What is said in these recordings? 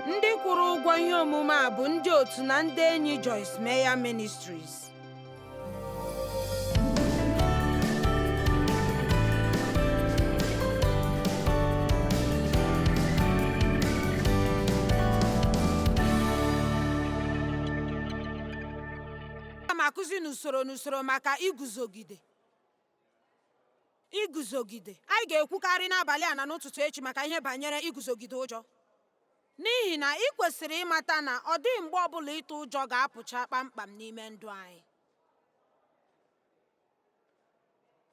Ndị kwụrụ ụgwọ ihe omume a bụ ndị otu na ndị enyi Joyce Meyer Ministries. Aga m akụzi n'usoro n'usoro maka iguzogide. Iguzogide. Anyị ga-ekwukarị n'abalị a na n'ụtụtụ echi maka ihe banyere iguzogide ụjọ. N'ihi na ị kwesịrị ịmata na ọ dịghị mgbe ọbụla ịtụ ụjọ ga-apụcha kpamkpam n'ime ndụ anyị.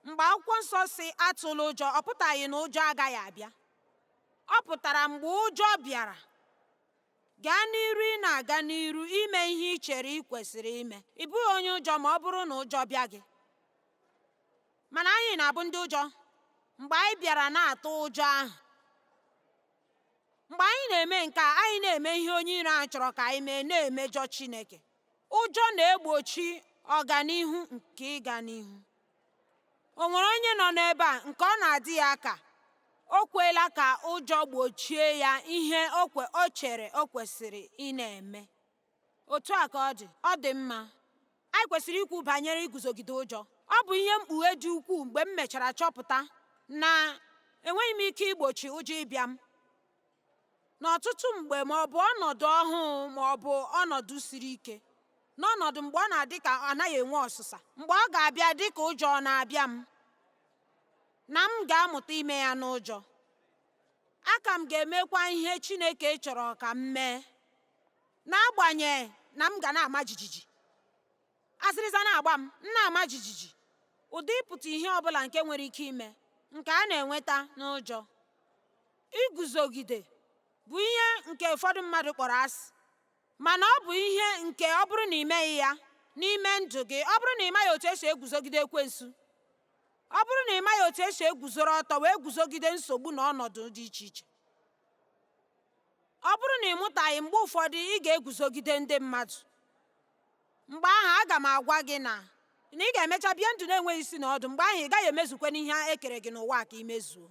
Mgbe akwụkwọ nsọ sị atụla ụjọ, ọ pụtaghị na ụjọ agaghị abịa. Ọ pụtara mgbe ụjọ bịara, gaa n'iru ị na-aga n'iru ime ihe ị chere ị kwesịrị ime. Ị bụghị onye ụjọ ma ọ bụrụ na ụjọ bịa gị. Mana anyị na-abụ ndị ụjọ mgbe anyị bịara na-atụ ụjọ ahụ. Mgbe anyị na-eme nke a, anyị na-eme ihe onye iro anyị chọrọ ka anyị mee, na-emejọ Chineke. Ụjọ na-egbochi ọganihu nke ịga n'ihu. O nwere onye nọ n'ebe a nke ọ na-adị ya ka o kwela ka ụjọ gbochie ya ihe o chere o kwesịrị ị na-eme? Otu a ka ọ dị. Ọ dị mma. Anyị kwesịrị ikwu banyere iguzogide ụjọ. Ọ bụ ihe mkpughe dị ukwuu mgbe m mechara chọpụta na enweghị m ike igbochi ụjọ ịbịa m. N'ọtụtụ mgbe ma ọ bụ ọnọdụ ọhụụ ma ọ bụ ọnọdụ siri ike, n'ọnọdụ mgbe ọ na-adị ka ọ naghị enwe ọsịsa, mgbe ọ ga-abịa dị ka ụjọ ọ na-abịa m, na m ga-amụta ime ya n'ụjọ. Aka m ga-emekwa ihe Chineke chọrọ ka m mee, n'agbanyeghị na m ga na-ama jijiji. Azịrịza na-agba m, m na-ama jijiji. Ụdị ịpụta ihe ọ bụla nke nwere ike ime, nke a na-enweta n'ụjọ. Iguzogide bụ ihe nke ụfọdụ mmadụ kpọrọ asị, mana ọ bụ ihe nke ọ bụrụ na ị meghị ya n'ime ndụ gị, ọ bụrụ na ị maghị otu esi eguzogide ekwensu, ọ bụrụ na ị maghị otu esi eguzoro ọtọ wee guzogide nsogbu na ọnọdụ dị iche iche, ọ bụrụ na ị mụtaghị mgbe ụfọdụ ị ga-eguzogide ndị mmadụ. Mgbe ahụ aga m agwa gị na ị ga-emecha bie ndụ na-enweghị isi na ọdụ. Mgbe ahụ ị gaghị emezukwa n'ihe e kere gị n'ụwa ka ị mezuo.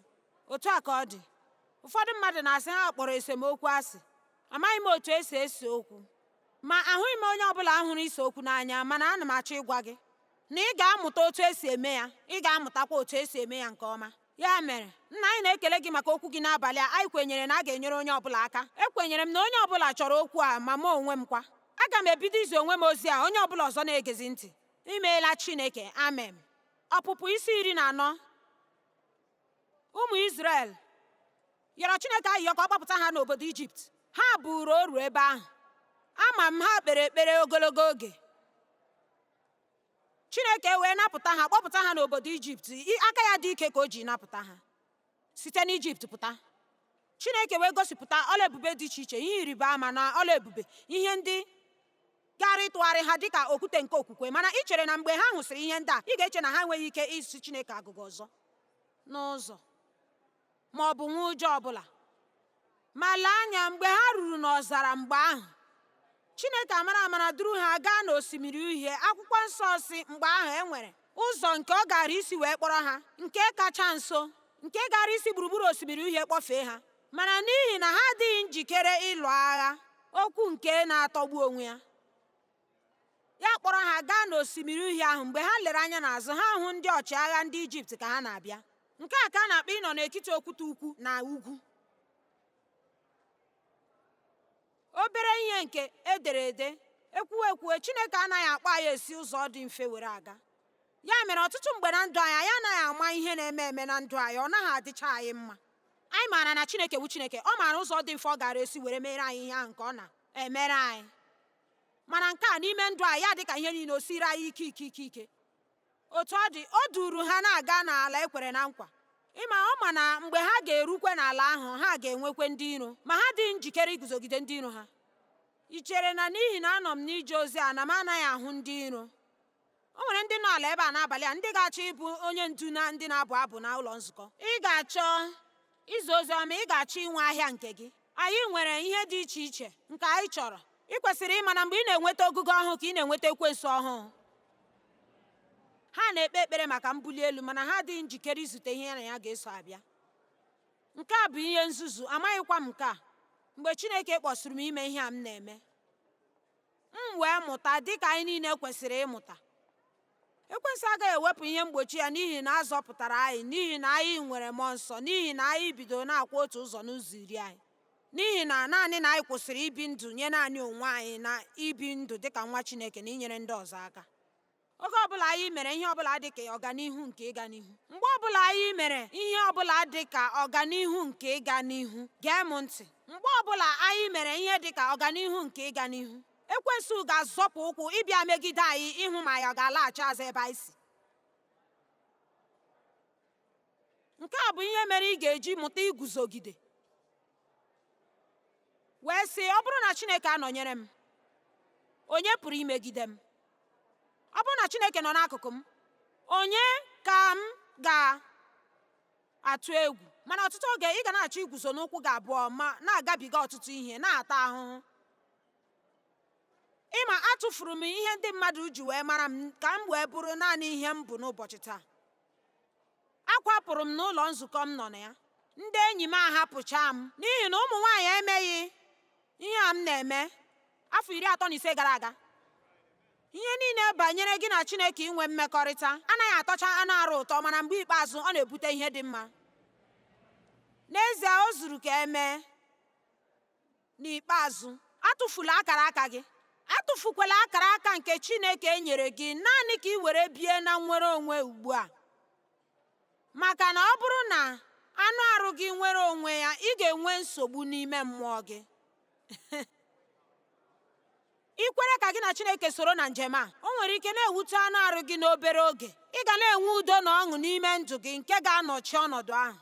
Otu a ka ọ dị. Ụfọdụ mmadụ na-asị ha kpọrọ esemokwu asị. Amaghị m otu esi ese okwu. Ma ahụghị m onye ọbụla hụrụ ise okwu n'anya, mana ana m achọ ịgwa gị na ị ga-amụta otu esi eme ya, ị ga-amụtakwa otu esi eme ya nke ọma. Ya mere, nna, anyị na-ekele gị maka okwu gị n'abalị a. Anyị kwenyere na a ga-enyere onye ọbụla aka. Ekwenyere m na onye ọbụla chọrọ okwu a, ma mụ onwe m kwa. Aga m ebido izi onwe m ozi a, onye ọbụla ọzọ na-egezi ntị. Imeela Chineke. Amen. Ọpụpụ isi 14. Ụmụ Izrel yọrọ Chineke ayịyọ ka ọ kpọpụta ha n'obodo Ijipt. Ha buru oru ebe ahụ. Ama m ha kpere ekpere ogologo oge. Chineke wee napụta ha, kpọpụta ha n'obodo Ijipt. Aka ya dị ike ka o ji napụta ha site n'Ijipt pụta. Chineke wee gosipụta ọla ebube dị iche iche, ihe ịrịba ama na ọla ebube, ihe ndị gara ịtụgharị ha dịka okwute nke okwukwe. Mana ị chere na mgbe ha hụsịrị ihe ndị a, ị ga-eche na ha enweghị ike isi Chineke agụgọ ọzọ n'ụzọ ma ọ bụ nwee ụjọ ọbụla. Ma lee anya, mgbe ha ruru n'ọzara mgbe ahụ, Chineke amara amara duru ha gaa n'osimiri uhie. Akwụkwọ nsọ si mgbe ahụ e nwere ụzọ nke ọ gara isi wee kpọrọ ha, nke kacha nso, nke gara isi gburugburu osimiri uhie kpọfee ha. Mana n'ihi na ha adịghị njikere ịlụ agha, okwu nke na-atọgbu onwe ya, ya kpọrọ ha gaa n'osimiri uhie ahụ. Mgbe ha lere anya n'azụ, ha hụ ndị ọchịagha ndị Ijipt ka ha na-abịa. Nke a ka a na-akpọ ịnọ n'etiti okwute ukwu na ugwu. Obere ihe nke ederede ekwuwe ekwuwe, Chineke anaghị akpọ anyị esi ụzọ dị mfe were aga. Ya mere ọtụtụ mgbe na ndụ anyị, anyị anaghị ama ihe na-eme eme na ndụ anyị, ọ naghị adịcha anyị mma. Anyị maara na Chineke bụ Chineke, ọ maara ụzọ dị mfe ọ gara esi were mere anyị ihe ahụ nke ọ na-emere anyị. Mana nke a n'ime ndụ anyị ya dị ka ihe niile o siri anyị ike ike ike ike. Otu ọ dị, o duuru ha na-aga n'ala e kwere na nkwa. Ịma ọ ma na mgbe ha ga-erukwe n'ala ahụ, ha ga-enwekwe ndị iro, ma ha adịghị njikere iguzogide ndị iro ha. Ị chere na n'ihi na anọ m n'ije ozi a na m anaghị ahụ ndị iro? O nwere ndị nọ ala ebe a n'abalị a ndị ga-achọ ịbụ onye ndu na ndị na-abụ abụ na ụlọ nzukọ. Ị ga-achọ izi ozi ọma, ị ga-achọ inwe ahịa nke gị. Anyị nwere ihe dị iche iche nke anyị chọrọ. Ị kwesịrị ịma na mgbe ị na-enweta ogugo ọhụụ ka ị na-enweta ekwensu ọhụụ. Ha na-ekpe ekpere maka mbuli elu, mana ha adịghị njikere izute ihe ya na ya ga-eso abịa. Nke a bụ ihe nzuzu, amaghịkwa m nke a. Mgbe Chineke kpọsịrị m ime ihe a m na-eme, m wee mụta dị ka anyị niile kwesịrị ịmụta. Ekwensu agaghị ewepụ ihe mgbochi ya n'ihi na a zọpụtara anyị, n'ihi na anyị nwere mmụọ nsọ, n'ihi na anyị bidoro na-akwụ otu ụzọ n'ụzọ iri anyị, n'ihi na naanị na anyị kwụsịrị ibi ndụ nye naanị onwe anyị na ibi ndụ dịka nwa Chineke na inyere ndị ọzọ aka. Oge ọbụla anyị mere ihe ọbụla dị ka ọganihu nke ịga n'ihu, mgbe ọbụla anyị mere ihe ọbụla dị ka ọganihu nke ịga n'ihu, gee m ntị, mgbe ọbụla anyị mere ihe dị ka ọganihu nke ịga n'ihu, ekwensu ga-azọpụ ụkwụ ịbịa megide anyị ịhụ ma ya ga-alaghachi azụ ebe anyị si. Nke a bụ ihe mere ị ga-eji mụta iguzogide wee sị, ọ bụrụ na Chineke anọnyere m, onye pụrụ imegide m? Ọ bụrụ na Chineke nọ n'akụkụ m, onye ka m ga-atụ egwu? Mana ọtụtụ oge ị ga na-achọ iguzo n'ụkwụ gị abụọ ma na-agabiga ọtụtụ ihe, na-ata ahụhụ. Ịma, atụfuru m ihe ndị mmadụ ji wee mara m ka m wee bụrụ naanị ihe m bụ n'ụbọchị taa. Akwapụrụ m n'ụlọ nzukọ m nọ na ya. Ndị enyi m ahapụcha m n'ihi na ụmụ nwaanyị emeghị ihe a m na-eme afọ 35 gara aga. Ihe niile banyere gị na Chineke inwe mmekọrịta anaghị atọcha anụ arụ ụtọ, mana mgbe ikpeazụ ọ na-ebute ihe dị mma. N'ezie, o zuru ka emee. N'ikpeazụ, atụfula akara aka gị. Atụfukwala akara aka nke Chineke nyere gị naanị ka ị were bie na nnwere onwe ugbu a. Maka na ọ bụrụ na anụ arụ gị nwere onwe ya, ị ga-enwe nsogbu n'ime mmụọ gị. I kwere ka gị na Chineke soro na njem a, o nwere ike na-ewute anụ arụ gị n'obere oge. Ị ga na-enwe udo na ọṅụ n'ime ndụ gị nke ga-anọchi ọnọdụ ahụ.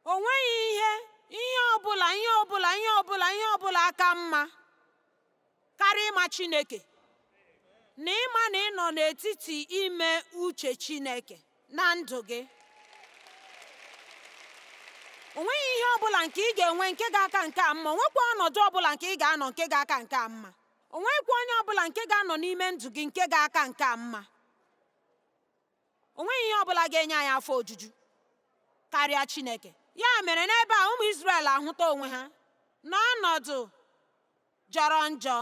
O nweghị ihe, ihe ọbụla, ihe ọbụla, ihe ọbụla, ihe ọbụla aka mma karịa ịma Chineke na ịma na ị nọ n'etiti ime uche Chineke na ndụ gị. O nweghị ihe ọbụla nke ị ga-enwe nke ga-aka nke a mma. O nwekwa ọnọdụ ọbụla nke ị ga-anọ nke ga-aka nke a mma. O nweghịkwa onye ọbụla nke ga-anọ n'ime ndụ gị nke ga-aka nke a mma. O nweghị ihe ọbụla ga-enye anyị afọ ojuju karịa Chineke. Ya mere n'ebe a ụmụ Izrel ahụta onwe ha n'ọnọdụ jọrọ njọ.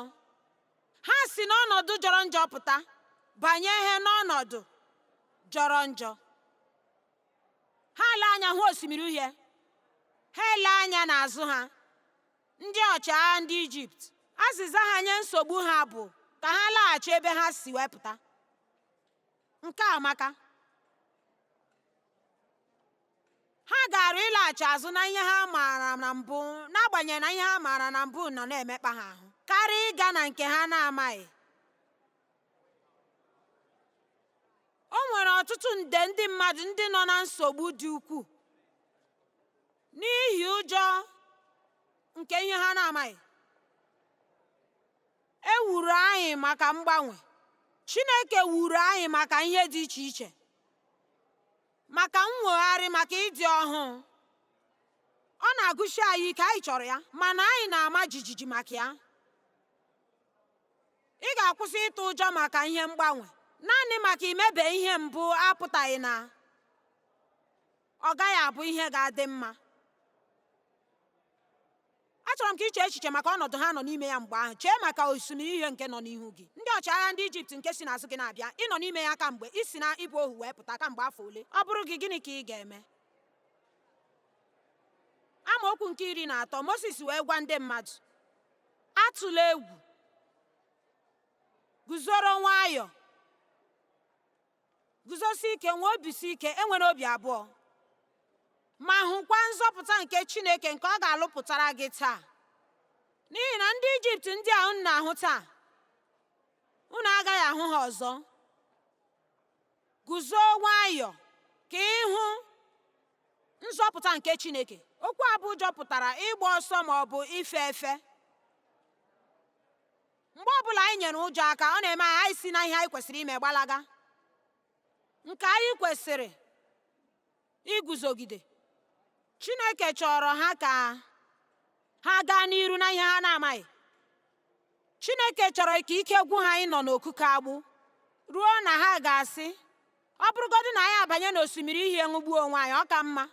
Ha si n'ọnọdụ jọrọ njọ pụta banye ihe n'ọnọdụ jọrọ njọ. Ha ele anya hụ osimiri uhie. Ha ele anya n'azụ ha, ndị ọchịagha ndị Ijipt. Azịza ha nye nsogbu ha bụ ka ha laghachi ebe ha si wee pụta. Nke a amaka. Ha gaara ịlaghachi azụ na ihe ha maara na mbụ, n'agbanyeghị na ihe ha maara na mbụ nọ na-emekpa ha ahụ, karịa ịga na nke ha na-amaghị. O nwere ọtụtụ nde ndị mmadụ ndị nọ na nsogbu dị ukwuu n'ihi ụjọ nke ihe ha na-amaghị. E wuru anyị maka mgbanwe. Chineke wuru anyị maka ihe dị iche iche, maka nnwogharị, maka ịdị ọhụụ. Ọ na-agụsi anyị ike, anyị chọrọ ya, mana anyị na-ama jijiji maka ya. Ị ga-akwụsị ịtụ ụjọ maka ihe mgbanwe. Naanị maka imebe ihe mbụ apụtaghị na ọ gaghị abụ ihe ga-adị mma. Achọrọ m ka i chee echiche maka ọnọdụ ha nọ n'ime ya mgbe ahụ. Chee maka osimiri uhie nke nọ n'ihu gị. Ndị ọchịagha ndị Ijipt nke si n'azụ gị na-abịa. Ị nọ n'ime ya kamgbe i si na ịbụ ohu wee pụta kamgbe afọ ole. Ọ bụrụ gị, gịnị ka ị ga-eme? Amaokwu nke 13, Mosis wee gwa ndị mmadụ, atụla egwu, guzoro nwayọọ, guzosie ike, nwee obisi ike, enwela obi abụọ, ma hụkwa nzọpụta nke Chineke nke ọ ga-alụpụtara gị taa. N'ihi na ndị Ijipt ndị a unu na-ahụ taa, unu agaghị ahụ ha ọzọ. Guzo nwayọọ ka ị hụ nzọpụta nke Chineke. Okwu a bụ ụjọ pụtara ịgba ọsọ ma ọ bụ ife efe. Mgbe ọbụla anyị nyere ụjọ aka, ọ na-eme anyị si na ihe anyị kwesịrị ime gbalaga. Nke anyị kwesịrị iguzogide. Chineke chọrọ ha ka ha gaa n'iru na ihe ha na-amaghị. Chineke chọrọ ka ike gwụ ha ịnọ n'okuku agbụ ruo na ha ga-asị, ọ bụrụgodị na anyị abanye n'osimiri uhie ṅụgbuo onwe anyị, ọ ka mma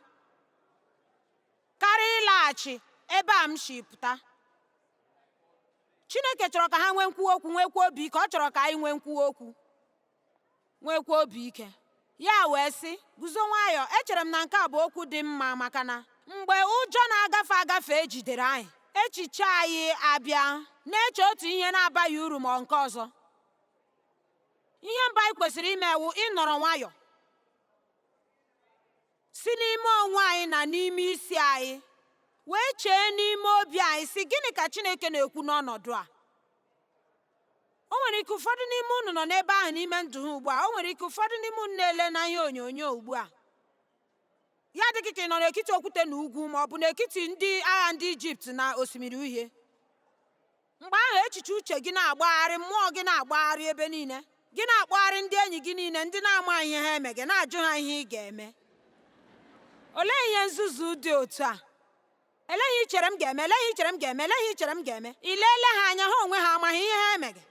karịa ịlaghachi ebe a m si pụta. Chineke chọrọ ka ha nwee nkwuwa okwu, nwekwa obi ike. Ọ chọrọ ka anyị nwee nkwuwa okwu, nwekwa obi ike. Ya wee sị, guzo nwayọọ. Echere m na nke a bụ okwu dị mma maka na mgbe ụjọ na-agafe agafe ejidere anyị, echiche anyị abịa na-eche otu ihe na-abaghị uru ma nke ọzọ. Ihe mbụ anyị kwesịrị ime wụ ịnọrọ nwayọọ, si n'ime onwe anyị na n'ime isi anyị wee chee n'ime obi anyị sị, gịnị ka Chineke na-ekwu n'ọnọdụ a? O nwere ike ụfọdụ n'ime unu nọ n'ebe ahụ n'ime ndụ ha ugbu a. O nwere ike ụfọdụ n'ime unu na-ele na ihe onyonyo ugbu a. Ya dị gị ka ị nọ n'etiti okwute na ugwu ma ọ bụ n'etiti ndị agha ndị Ijipt na osimiri uhie. Mgbe ahụ echiche uche gị na-agbagharị, mmụọ gị na-agbagharị ebe niile. Gị na-akpọgharị ndị enyi gị niile, ndị na-ama ihe ha eme gị, na-ajụ ha ihe ị ga-eme. Olee ihe nzuzu dị otu a? Elee ihe i chere m ga-eme? Elee ihe i chere m ga-eme? Elee ihe i chere m ga-eme? I leele ha anya, ha onwe ha amaghị ihe ha emeghị.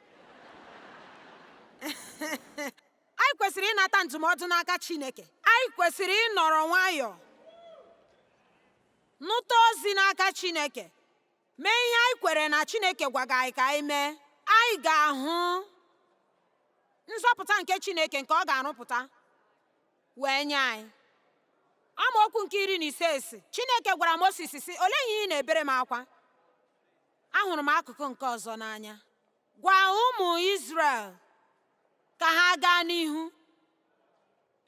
Anyị kwesịrị ịnata ndụmọdụ n'aka Chineke. Anyị kwesịrị ịnọrọ nwayọọ, nụta ozi n'aka Chineke, mee ihe anyị kwere na Chineke gwaga anyị ka anyị mee. Anyị ga-ahụ nzọpụta nke Chineke nke ọ ga-arụpụta wee nye anyị. Amaokwu nke 15 si, Chineke gwara Mosis sị, olee ihe ị na-ebere m akwa? Ahụrụ m akụkụ nke ọzọ n'anya. Gwa ụmụ Izrel ka ha gaa n'ihu.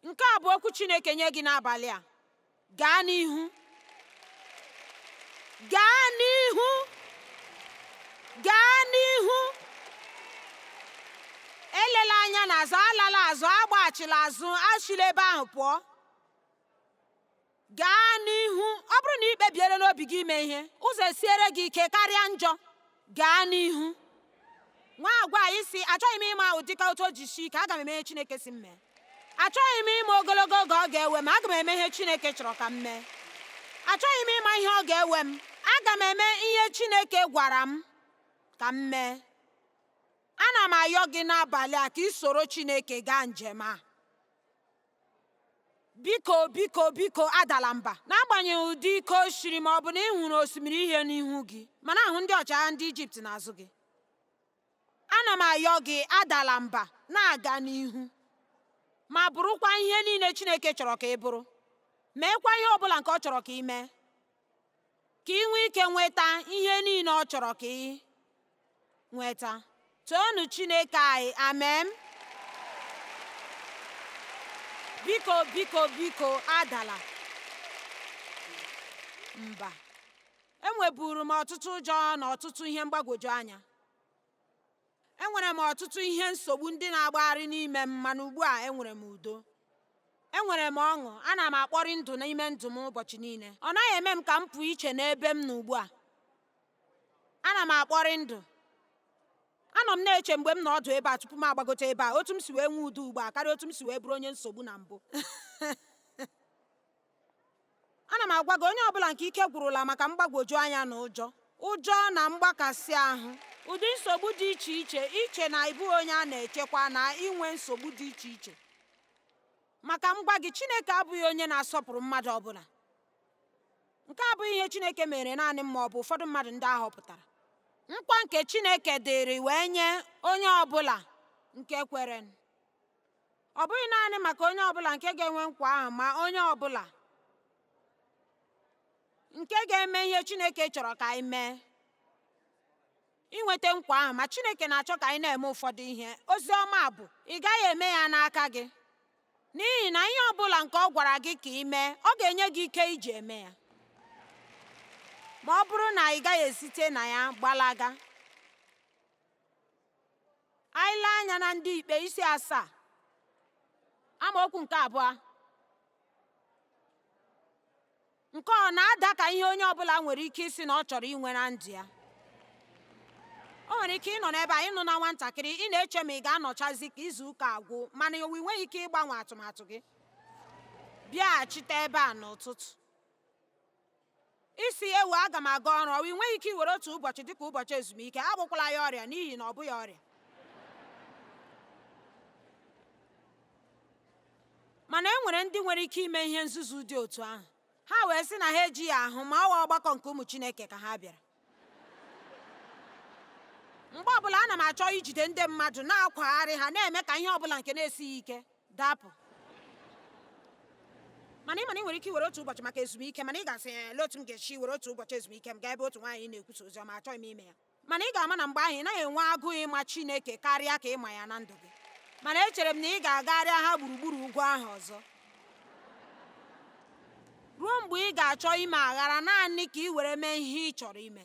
Nke a bụ okwu Chineke nye gị n'abalị a. Gaa n'ihu. Gaa n'ihu. Gaa n'ihu. Elela anya n'azụ, alala azụ, agbaghachila azụ, achịla ebe ahụ pụọ. Gaa n'ihu. Ọ bụrụ na ị kpebiere n'obi gị ime ihe, ụzọ esiere gị ike karịa njọ. Gaa n'ihu. Nwa agwa anyị si, achọghị m ịma ụdịka otu o ji sie ike, aga m eme ihe Chineke si m mee. Achọghị m ịma ogologo oge ọ ga-ewe m, aga m eme ihe Chineke chọrọ ka m mee. Achọghị m ịma ihe ọ ga-ewe m, aga m eme ihe Chineke gwara m ka m mee. Ana m ayọ gị n'abalị a ka ị soro Chineke gaa njem a. Biko, biko, biko, adala mba. N'agbanyeghị ụdị ike o siri ma ọ bụ na ị hụrụ osimiri uhie n'ihu gị, ma na-ahụ ndị ọchịagha ndị Ijipt n'azụ gị. Ana m ayọ gị, adala mba, na-aga n'ihu. Ma bụrụkwa ihe niile Chineke chọrọ ka ị bụrụ. Meekwa ihe ọ bụla nke ọ chọrọ ka ị mee. Ka ị nwee ike nweta ihe niile ọ chọrọ ka ị nweta. Toonu Chineke anyị. Amen. Biko, biko, biko, adala mba. Enweburu m ọtụtụ ụjọ na ọtụtụ ihe mgbagwoju anya. Enwere m ọtụtụ ihe nsogbu ndị na-agbagharị n'ime m, mana ugbu a enwere m udo. Enwere m ọṅụ, ana m akpọrị ndụ n'ime ndụ m ụbọchị niile. Ọ naghị eme m ka m pụọ iche n'ebe m nọ ugbu a. Ana m akpọrị ndụ. Anọ m na-eche mgbe m nọ ọdụ ebe a tupu m agbagote ebe a, otu m si wee nwee udo ugbu a karịa otu m si wee bụrụ onye nsogbu na mbụ. Ana m agwa gị, onye ọbụla nke ike gwụrụla maka mgbagwoju anya na ụjọ, ụjọ na mgbakasị ahụ, ụdị nsogbu dị iche iche, iche na ị bụghị onye a na-echekwa na inwe nsogbu dị iche iche. Maka m gwa gị, Chineke abụghị onye na-asọpụrụ mmadụ ọbụla. Nke a abụghị ihe Chineke mere naanị m ma ọ bụ ụfọdụ mmadụ ndị a họpụtara. Nkwa nke Chineke dịrị wee nye onye ọbụla nke kwere. Ọ bụghị naanị maka onye ọbụla nke ga-enwe nkwa ahụ, ma onye ọbụla nke ga-eme ihe Chineke chọrọ ka anyị mee. Inweta nkwa ahụ, ma Chineke na-achọ ka anyị na-eme ụfọdụ ihe. Ozi ọma bụ, ị gaghị eme ya n'aka gị. N'ihi na ihe ọbụla nke ọ gwara gị ka ị mee, ọ ga-enye gị ike iji eme ya. Ma ọ bụrụ na ị gaghị esite na ya gbalaga. Anyị lee anya na Ndị Ikpe isi 7, amaokwu nke 2. Nke ọ na-ada ka ihe onye ọbụla nwere ike ịsị na ọ chọrọ inwe na ndụ ya. O nwere ike ịnọ n'ebe a ịnụ na nwatakịrị, ị na-eche ma ị ga-anọchazi ka izu ụka agwụ, mana ị nweghị ike ịgbanwe atụmatụ gị. Bịaghachite ebe a n'ụtụtụ. Isi ewu aga m aga ọrụ, ọ ị nweghị ike iwere otu ụbọchị dịka ụbọchị ezumike, agbụkwala ya ọrịa n'ihi na ọ bụghị ọrịa. Mana e nwere ndị nwere ike ime ihe nzuzu dị otu ahụ. Ha wee sị na ha ejighị ahụ ma ọwa ọgbakọ nke ụmụ Chineke ka ha bịara. Mgbe ọbụla ana m achọ ijide ndị mmadụ na-akwagharị ha, na-eme ka ihe ọbụla nke na-esighị ike dapụ. Mana ị ma na ị nwere ike iwere otu ụbọchị maka ezumike, mana ị ga-asị, "Ee, otu m ga-esi were otu ụbọchị ezumike m gaa ebe otu nwaanyị na-ekwusa ozi ọma, achọghị m ime ya." Mana ị ga-ama na mgbe ahụ ị naghị enwe agụụ ịma Chineke karịa ka ịma ya na ndụ gị. Mana echere m na ị ga-agagharị ha gburugburu ugwu ahụ ọzọ ruo mgbe ị ga-achọ ime aghara, naanị ka ị were mee ihe ị chọrọ ime.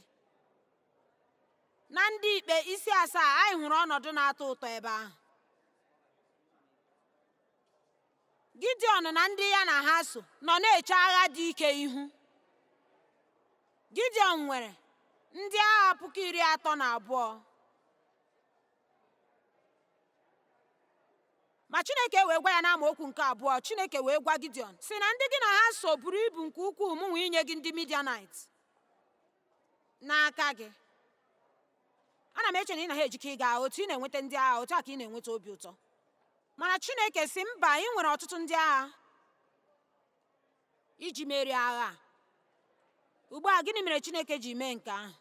Na Ndị Ikpe isi 7, anyị hụrụ ọnọdụ na-atọ ụtọ ebe ahụ. Gideon na ndị ya na ha so nọ na-eche agha dị ike ihu. Gideon nwere ndị agha 32,000. Ma Chineke wee gwa ya n'amaokwu nke 2, Chineke wee gwa Gideon sị na ndị gị na ha so buru ibu nke ukwuu mụnwa inye gị ndị Midianite n'aka gị. Ana m eche na ị naghị ejike ịga agha, otu ị na-enweta ndị agha, otu a ka ị na-enweta obi ụtọ. Mana Chineke sị mba, ị nwere ọtụtụ ndị agha iji merie agha a. Ugbu a, gịnị mere Chineke ji mee nke ahụ?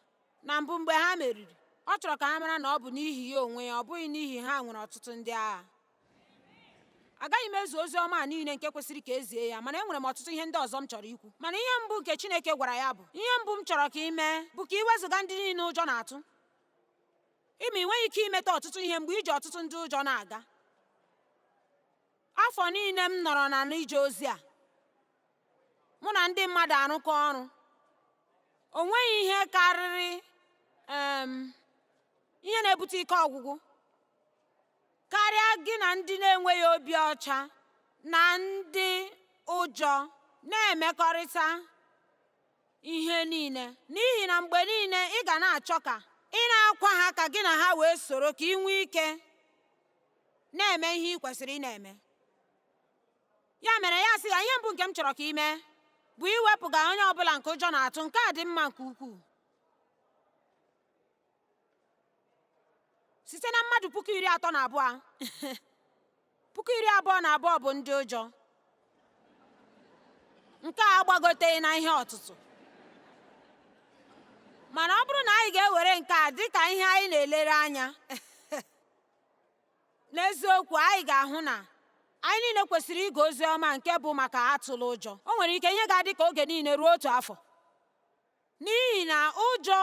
Na mbụ, mgbe ha meriri, ọ chọrọ ka ha mara na ọ bụ n'ihi ya onwe ya, ọ bụghị n'ihi ha nwere ọtụtụ ndị agha. Agaghị m ezu ozi ọma a niile nke kwesịrị ka ezie ya, mana enwere m ọtụtụ ihe ndị ọzọ m chọrọ ikwu. Mana ihe mbụ nke Chineke gwara ya bụ, ihe mbụ m chọrọ ka ị mee bụ ka ị wezụga ndị niile ụjọ na-atụ. Ịma ị nweghị ike imeta ọtụtụ ihe mgbe iji ọtụtụ ndị ụjọ na-aga. Afọ niile m nọrọ na n'ije ozi a, mụ na ndị mmadụ arụkọ ọrụ, o nweghị ihe karịrị ihe na-ebute ike ọgwụgwụ karịa gị na ndị na-enweghị obi ọcha na ndị ụjọ na-emekọrịta ihe niile, n'ihi na mgbe niile ị ga na-achọ ka ị na-akwa ha ka gị na ha wee soro ka ị nwee ike na-eme ihe ị kwesịrị ị na-eme. Ya mere ya sị ya, ihe mbụ nke m chọrọ ka ị mee bụ iwepụga onye ọbụla nke ụjọ na-atụ. Nke a dị mma nke ukwuu. Site na mmadụ 32,000, 22,000 bụ ndị ụjọ. Nke a agbagoteghị na ihe ọtụtụ. Mana ọ bụrụ na anyị ga-ewere nke a dị ka ihe anyị na-elere anya, n'eziokwu anyị ga-ahụ na anyị niile kwesịrị ige ozi ọma nke bụ maka atụla ụjọ. O nwere ike ihe ga-adị ka oge niile ruo otu afọ. N'ihi na ụjọ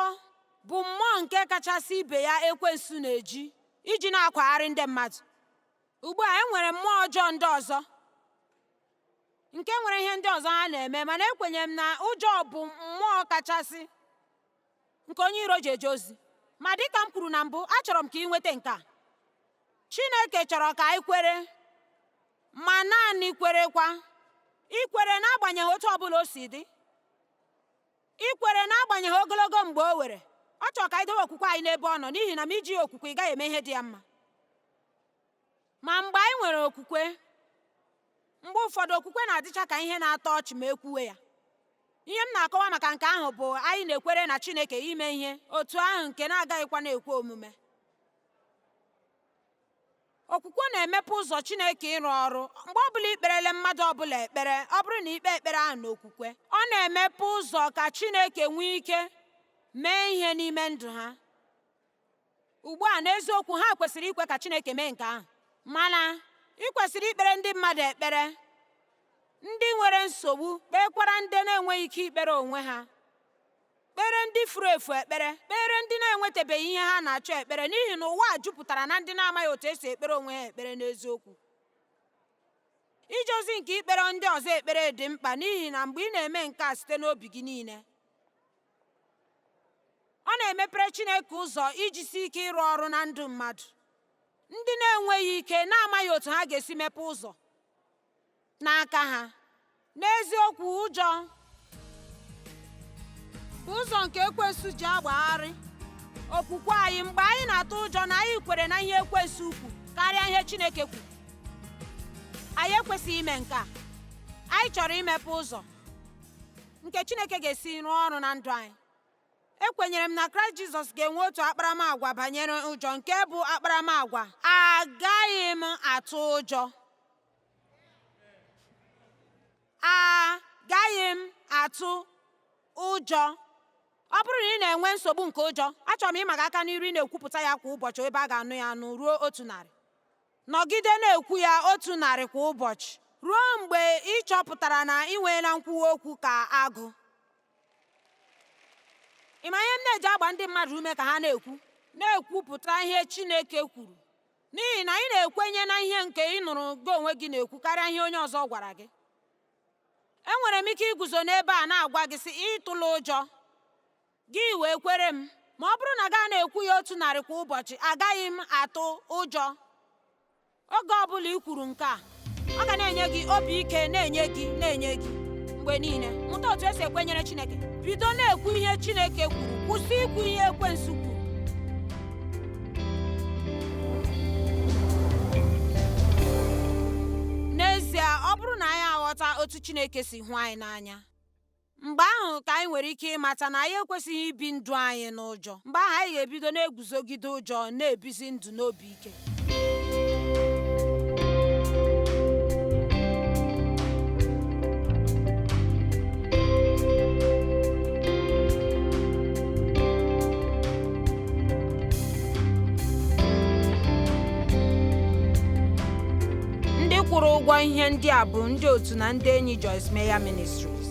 bụ mmụọ nke kachasị ibe ya ekwensu na-eji iji na-akwagharị ndị mmadụ. Ugbu a, e nwere mmụọ ọjọọ ndị ọzọ nke nwere ihe ndị ọzọ ha na-eme, mana ekwenyere m na ụjọ bụ mmụọ kachasị nke onye iro ji eje ozi. Ma dịka m kwuru na mbụ, achọrọ m ka ị nweta nke a. Chineke chọrọ ka anyị kwere, ma naanị kwerekwa. Ikwere n'agbanyeghị otu ọbụla o si dị. Ikwere n'agbanyeghị ogologo mgbe o were. Ọ chọrọ ka anyị dowe okwukwe anyị n'ebe ọ nọ, n'ihi na ma iji okwukwe ị gaghị eme ihe dị ya mma. Ma mgbe anyị nwere okwukwe, mgbe ụfọdụ okwukwe na-adịcha ka ihe na-atọ ọchị ma ekwuwe ya. Ihe m na-akọwa maka nke ahụ bụ anyị na-ekwere na Chineke ime ihe otu ahụ nke na-agaghịkwa na-ekwe omume. Okwukwe na-emepe ụzọ Chineke ịrụ ọrụ. Mgbe ọbụla ikperele mmadụ ọbụla ekpere, ọ bụrụ na ikpe ekpere ahụ n'okwukwe, ọ na-emepe ụzọ ka Chineke nwee ike mee ihe n'ime ndụ ha. Ugbu a, n'eziokwu, ha kwesịrị ikwe ka Chineke mee nke ahụ. Mana ị kwesịrị ikpere ndị mmadụ ekpere, ndị nwere nsogbu, kpekwara ndị na-enweghị ike ikpere onwe ha. Kpere ndị furu efu ekpere, kpere ndị na-enwetabeghị ihe ha na-achọ ekpere, n'ihi na ụwa a jupụtara na ndị na-amaghị otu esi ekpere onwe ha ekpere n'eziokwu. Ije ozi nke ikpere ndị ọzọ ekpere dị mkpa, n'ihi na mgbe ị na-eme nke a site n'obi gị niile, ọ na-emepere Chineke ụzọ iji si ike ịrụ ọrụ na ndụ mmadụ. Ndị na-enweghị ike, na-amaghị otu ha ga-esi mepe ụzọ n'aka ha. N'eziokwu, ụjọ bụ ụzọ nke ekwensu ji agbagharị okwukwe anyị. Mgbe anyị na-atụ ụjọ na anyị kwere na ihe ekwensu kwuru karịa ihe Chineke kwuru, anyị ekwesịghị ime nke a. Anyị chọrọ imepe ụzọ nke Chineke ga-esi rụọ ọrụ na ndụ anyị. Ekwenyere m na Kraịst Jizọs ga-enwe otu akparamagwa banyere ụjọ, nke bụ akparamagwa agaghị m atụ ụjọ. Agaghị m atụ ụjọ. Ọ bụrụ na ị na-enwe nsogbu nke ụjọ, achọrọ m ịma gị aka n'iru ị na-ekwupụta ya kwa ụbọchị ebe a ga-anụ ya anụ ruo 100. Nọgide na-ekwu ya 100 kwa ụbọchị ruo mgbe ị chọpụtara na ị nweela nkwuwa okwu ka agụ. Ị ma ihe m na-eji agba ndị mmadụ ume ka ha na-ekwu? Na-ekwupụta ihe Chineke kwuru, n'ihi na ị na-ekwenye na ihe nke ị nụrụ gị onwe gị na-ekwu karịa ihe onye ọzọ gwara gị. Enwere m ike iguzo n'ebe a na-agwa gị sị ịtụla ụjọ, gị wee kwere m, ma ọ bụrụ na gaa na-ekwu ya 100 kwa ụbọchị, agaghị m atụ ụjọ. Oge ọ bụla ị kwuru nke a, ọ ga na-enye gị obi ike, na-enye gị na-enye gị mgbe niile. Mụta otu esi ekwenyere Chineke. Bido na-ekwu ihe Chineke kwuru, kwụsị ikwu ihe ekwensu kwuru. N'ezie, ọ bụrụ na anyị aghọta otu Chineke si hụ anyị n'anya, mgbe ahụ ka anyị nwere ike ịmata na anyị ekwesịghị ibi ndụ anyị n'ụjọ. Mgbe ahụ anyị ga-ebido na-eguzogide ụjọ, na-ebizi ndụ n'obi ike. Ndị kwụrụ ụgwọ ihe ndị a bụ ndị otu na ndị enyi Joyce Meyer Ministries.